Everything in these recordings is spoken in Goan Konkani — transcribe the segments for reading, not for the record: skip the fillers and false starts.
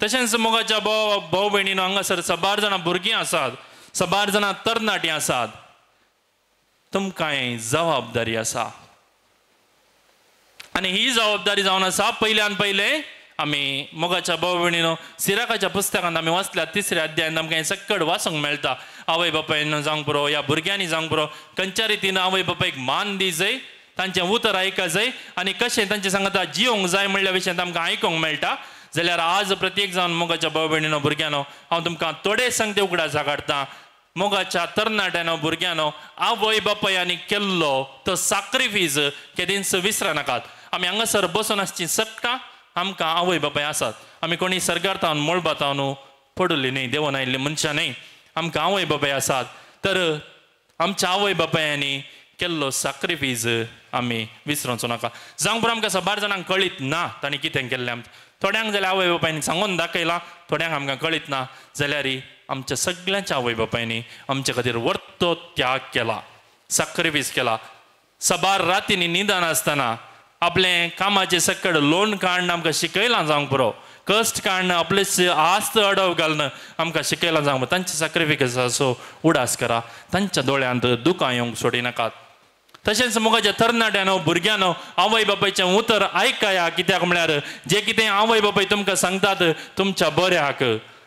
तशेंच मोगाच्या भाव भाव भयणीनो हांगासर साबार जाणां भुरगीं आसात, साबार जाणां तरणाटीं आसात, तुमकांय जबाबदारी आसा आनी ही जबाबदारी जावन आसा पयल्यान पयलें आमी मोगाच्या भाव भयणीनो सिराकाच्या पुस्तकांत आमी वाचल्या तिसऱ्या अध्यायांत आमकां हें सक्कड वाचूंक मेळटा. आवय बापायन जावंक पुरो ह्या भुरग्यांनी जावंक पुरो खंयच्या रितीन आवय बापायक मान दी जाय, तांचें उतर आयका जाय आनी कशें तांचें सांगता जियोंक जाय म्हणल्या विशयांत आमकां आयकूंक मेळटा. जाल्यार आज प्रत्येक जावन मोगाच्या भाव भयणीनो भुरग्यांनो हांव तुमकां थोडे सांगते उगडासा काडटा. मोगाच्या तरणाट्यानो भुरग्यांनो आवय बापायांनी केल्लो तो साक्रिफीस केदींच विसरनाकात. आमी हांगासर बसून आसची सगटां आमकां आवय बापाय आसात. आमी कोणी सरकार तावन मळबा तावन पडुल्ली न्ही, देवून आयिल्ली मनशां न्ही, आमकां आवय बापाय आसात. तर आमच्या आवय बापायांनी केल्लो साक्रिफीस आमी विसरोचो नाका. जावंक पुरो आमकां साबार जाणांक कळीत ना तांणी कितें केल्लें. आमचें थोड्यांक जाल्यार आवय बापायनी सांगून दाखयलां, थोड्यांक आमकां कळीत ना. जाल्यार आमच्या सगळ्यांच्या आवय बापायनी आमच्या खातीर वर्तो त्याग केला, साक्रिफीस केला. साबार रातींनी न्हिदन आसतना आपलें कामाचें सक्कड लोन काडून आमकां शिकयलां जावंक पुरो, कश्ट काडून आपले आस्त अडव घालून आमकां शिकयलां जावंक पुरो. तांचे साक्रिफिसाचो उडास करा, तांच्या दोळ्यांत दुकां येवंक सोडिनाकात. तशेंच मोगाच्या तरणाट्यानो भुरग्यांनो आवय बापायचें उतर आयकाया, कित्याक म्हळ्यार जें कितें आवय बापाय तुमकां सांगतात तुमच्या बऱ्याक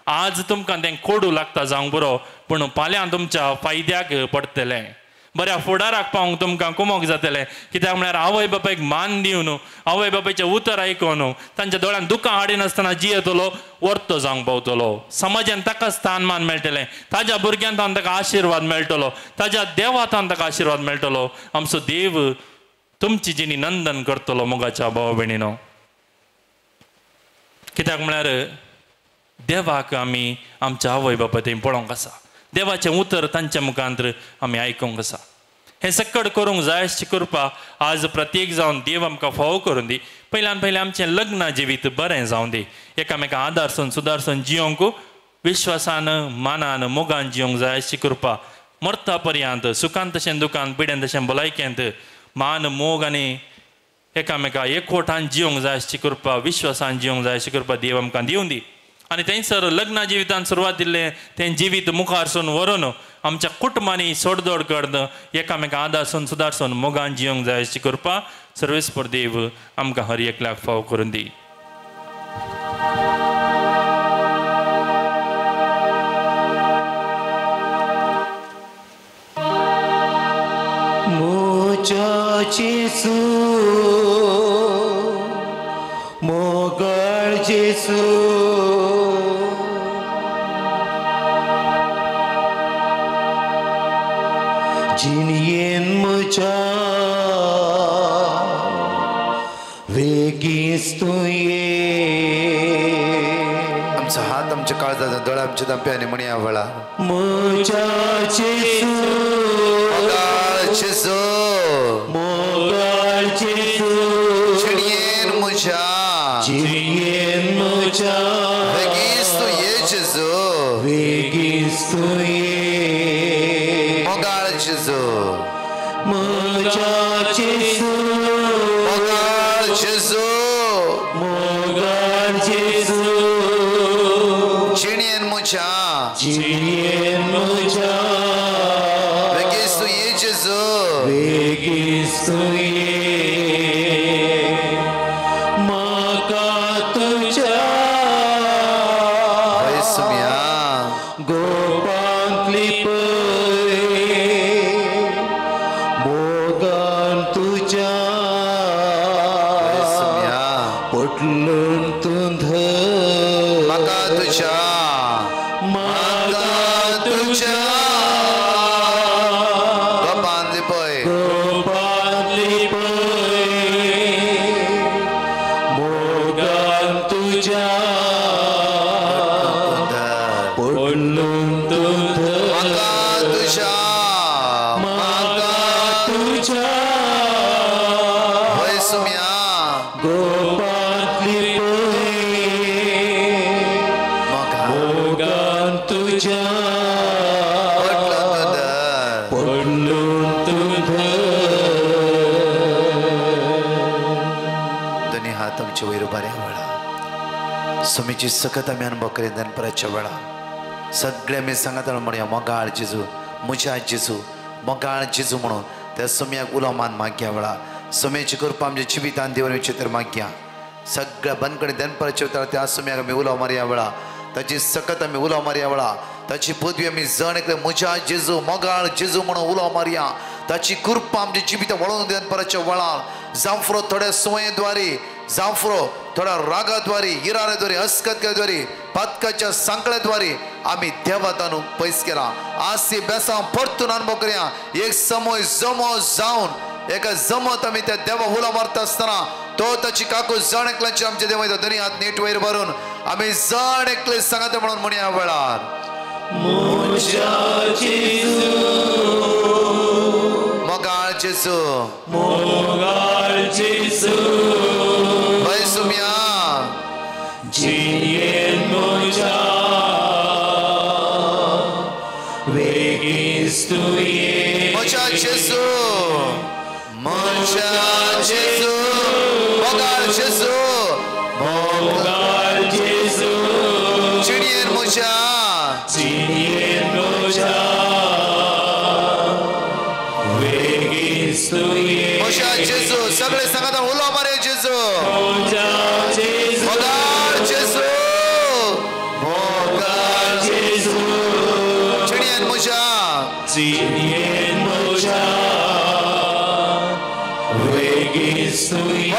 आज तुमकां तें कोडू लागता जावंक पुरो, पूण फाल्यां तुमच्या फायद्याक पडटलें, बऱ्या फुडाराक पावंक तुमकां कुमोक जातलें. कित्याक म्हळ्यार आवय बापायक मान दिवन आवय बापायचें उतर आयकून तांच्या दोळ्यांत दुकां हाडिनासतना जियेतलो, वर्तो जावंक पावतलो. समाजान ताका स्थान मान मेळटलें, ताज्या भुरग्यांतान ताका आशिर्वाद मेळटलो, ताज्या देवातान ताका आशिर्वाद मेळटलो. आमचो देव तुमची जिणी नंदन करतलो मोगाच्या भाव भयणीनो. कित्याक म्हळ्यार देवाक आमी आमच्या आवय बापाय थंय पळोवंक आसा, देवाचें उतर तांच्या मुखांत आमी आयकूंक आसा. हें सक्कड करूंक जाय अशी कृपा आज प्रत्येक जावन देव आमकां फावो करून दी. पयल्यान पयलें आमचें लग्न जिवीत बरें जावं दी, एकामेका आदारसून सुदारसून जियोंक विश्वासान मानान मोगान जियोंक जाय अशी कृपा मरता पर्यंत सुखान तशें दुखान पिड्यान तशें भलायकेंत मान मोग आनी एकामेका एकवटान जियोंक जाय अशी कृपा विश्वासान जियोंक जाय अशी कृपा देव आमकां दिवं दी. आनी थंयसर लग्न जिवितान सुरवात दिल्लें तें जिवीत मुखारसून व्हरून आमच्या कुटुंबांनी सोडदोड करून एकामेका आदारसून सुदारसून मोगान जियोंक जाय अशी कृपा सर्वेस्पर देव आमकां हर एकल्याक फाव करून दी. म्हज्या जेजू मोगाळ जेजू जिणयेन म्हज्या वेगींच तूं ये. आमचो हात आमच्या काळजाचा दोळा आमच्या दांप्याने म्हणया वळा म्हज्या जेजू मोगाळ जेजू मोगाळ जेजू जिणयेन म्हज्या जिणयेन म्हज्या वेगींच तूं ये जेजू वेगींच तूं ये मोगाळ जेजू म्हज्या जेजू मोगाळ जेजू मोगाळ जेजू जिणयेन म्हज्या जिणयेन म्हज्या वेगींच तूं ये जेजू वेगींच तूं ये. म्हाका तुज्या गोपांतली पय मोगान तुज्या पोटलून तूं धर म्हाका तुज्या म्हाका तुज्या गोपांतली पय गोपांतली पय मोगान तुज्या पोटलून तूं धर म्हाका तुज्या म्हाका तुज्या वय सुम्या गोपांतली सुमीची सकत आमी अनुभव करीत दनपराच्या वेळार सगळे आमी सांगता म्हणया मोगाळ जेजू, म्हज्या जेजू, मोगाळ जेजू म्हणून त्या सुमयाक उलो मान मागया वेळा सुमेची कृपा आमच्या जिवितान देवन तर मागया. सगळ्या बनकणी दनपराच्या वेळार त्या सुमयाक आमी उलो मारया वेळा, ताची सकत आमी उलो मारया वेळा, ताची पदवी आमी जण एकले म्हज्या जेजू, मोगाळ जेजू म्हणून उलो मारया. ताची कृपा आमच्या जिवितान वळोवन दनपराच्या वेळार जांफरो थोड्या सुवयेद्वारे, जांफरो थोड्या रागाद्वारे, इराऱ्याद्वारे, अस्कत्याद्वारे, पातकाच्या सांकळ्याद्वारे आमी देवातानू पयस केला. आज ती बेसांव परतून अनुभव करया. एक समय जमो जावन एका जमत आमी त्या देवा उलो मारता आसतना तो ताची काकू जण एकल्याची आमच्या देवा दोनी हात नीट वयर भरून आमी जण एकले सांगता म्हणून म्हणया वेळार मोगाळ जेजू, मोगाळ जेजू, भय सुम्या जियेन म्हज्या वेगीच तुवें म्हज्या जेजू, म्हज्या जेजू, मोगाळ जेजू, मोगाळ जेजू, जिणयेन म्हज्या, जिणयेन म्हज्या वेगीच तुवें म्हज्या जेजू. सगळे सांगता उलो मारे जेजू, म्हज्या जेजू, मोगाळ जेजू, मोगाळ जेजू, जिणयेन म्हज्या, जिणयेन म्हज्या वेगीच तुवें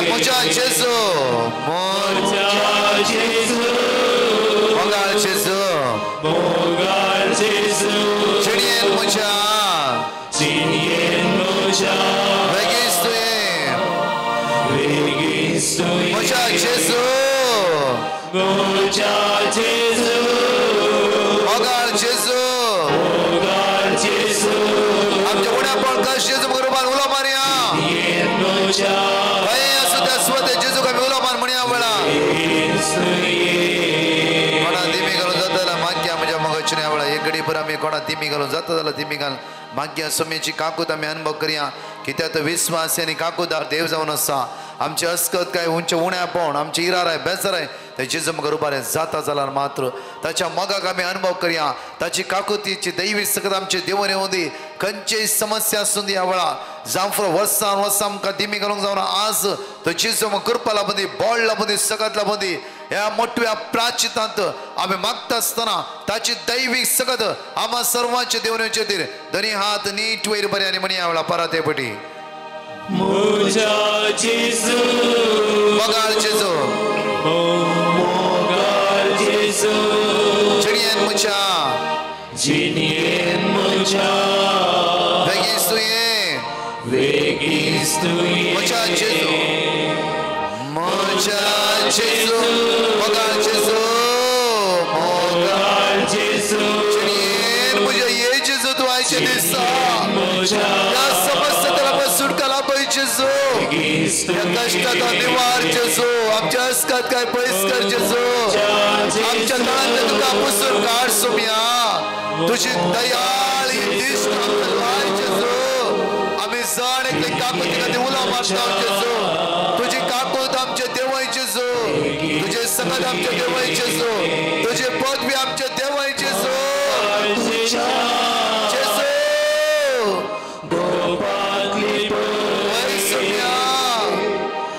म्हज्या जेजू, म्हज्या जेजू, मोगाळ जेजू, मोगाळ जेजू, जिणयेन म्हज्या, जिणयेन म्हज्या वेगीच तुवें वेगीच तुवें म्हज्या जेजू, म्हज्या जेजू, मोगाळ जेजू, मोगाळ जेजू, आमच्या उण्यापण कश्ट जेजू रुपान उलो मारया. जिणयेन म्हज्या खंय आसूं त्या स्वते जेजूक आमी उलो मार म्हणया वेळा. कोणा दिमी घालून जाता जाल्यार मागया म्हज्या मोगाच्या वेळा एक घडीभर आमी कोणा दिमी घालून जाता जाल्यार दिमी घालून मागया. सुमेची काकूत आमी अनुभव करया कित्याक तो विस्वास आनी काकूदार देव जावन आसा. आमचे अस्कत काय उंचे उण्यापण, आमचे इराराय बेजाराय ते जेजू मुखार उबारें जाता जाल्यार मात्र ताच्या मोगाक आमी अनुभव करया. ताची काकुतीची दैवी सकत आमचे देवन येवं दी. खंयचीय समस्या आसूं दी ह्या वेळा जांफरो वर्सान वर्सां आमकां दिमी घालूंक जावना आज तो जेजू कृपा लाबूं दी, बळ लाबूं दी, सकत लाबूं दी. ह्या मोटव्या प्राचितांत आमी मागता आसतना ताची दैवीक सकत आमा सर्वांचे देवन येवचे खातीर दोनी हात नीट वयर बरे आनी म्हणया वेळा परत पटी म्हज्या जेजू, मोगाळ जेजू, मोगाळ जेजू, जिणयेन म्हज्या, जिणयेन म्हज्या वेगीच तुवें वेगीच तुवें म्हज्या जेजू, म्हज्या जेजू, मोगाळ जेजू, मोगाळ जेजू, जिणयेन म्हज्या ये जेजू तूं आयचे दिसा ह्या समस्या सुटका लाभय जेजू, ह्या कश्टाचो निवार जेजू, आमच्या अस्कत काय पयस कर जेजू, आमच्या तळांतलें तुका पुसून काड सुम्या. तुजी दयाळ ही दिश्ट आमकां लाय जेजू. आमी जण एकले काकूती खातीर उलो मारता जेजू. तुजी काकूत आमचे देवय जेजू, तुजे सकत आमचे देवय जेजू, तुजी पदवी आमचे देवय जेजू.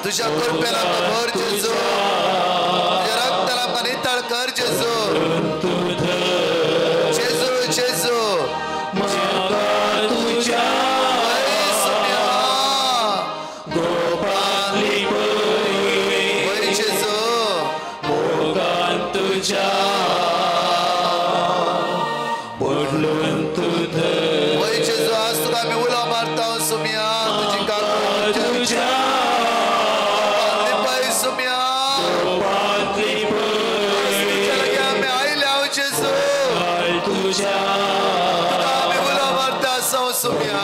तुझ्या कृपेन आमकां भर जेजू, तुज्या रक्तान आमकां नितळ कर जेजू. जेजू, जेजू, जेजू, जेजू, आज तुका आमी उलो मारता सुम्या. तुजी काकूत सुम्या आयल्या जेजू, तुका आमी उलो मारता आसा सुम्या.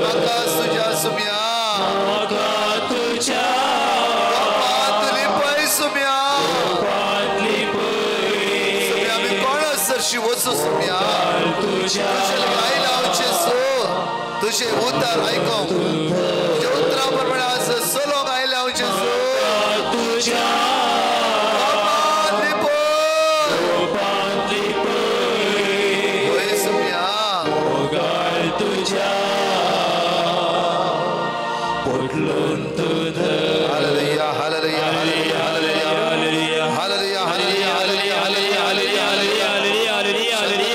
म्हाका तुज्या सुम्या लिपय सुम्या. सुम्या आमी कोणा सरशी वचूं सुम्या. तुजे आयल्या जेजू, तुजे उतर आयकोंक, तुज्या उतरा प्रमाणे आज चलोंक आयल्या जेजू. उठलून तुझं. Hallelujah hallelujah hallelujah hallelujah hallelujah hallelujah hallelujah hallelujah hallelujah hallelujah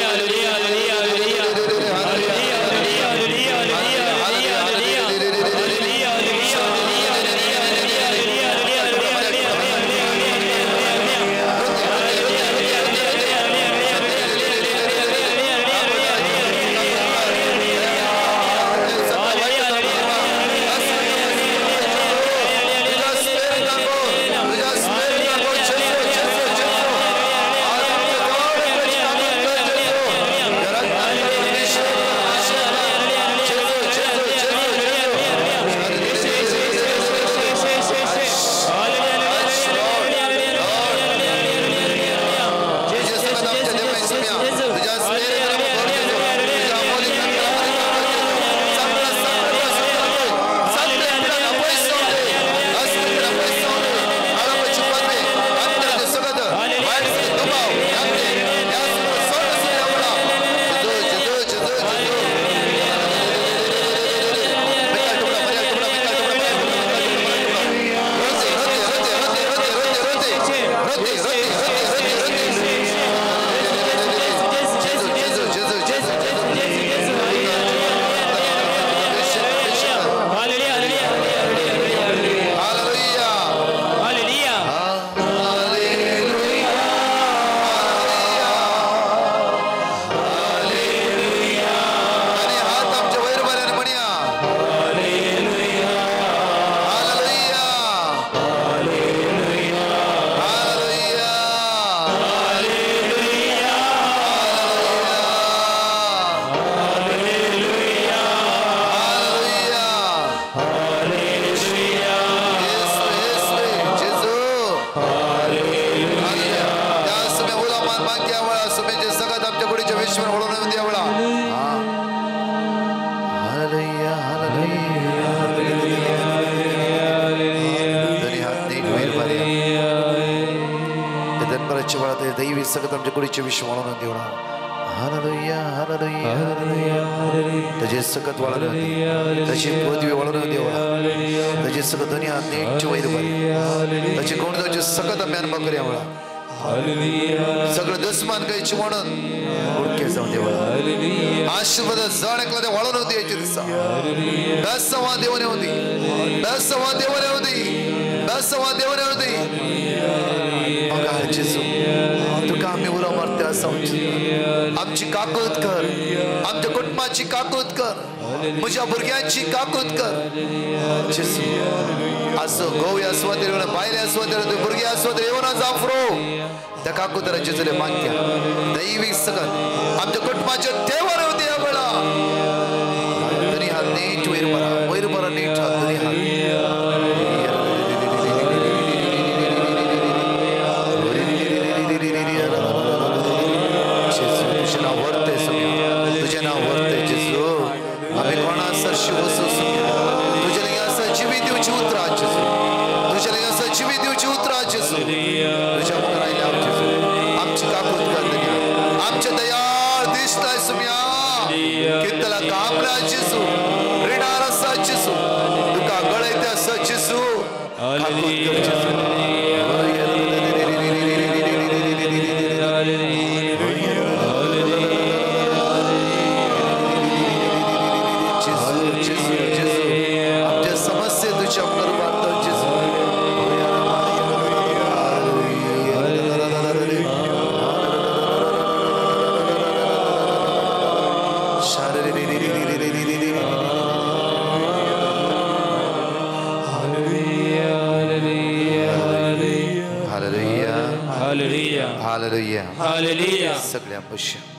Hallelujah. Hallelujah. सगळ्या पश्य.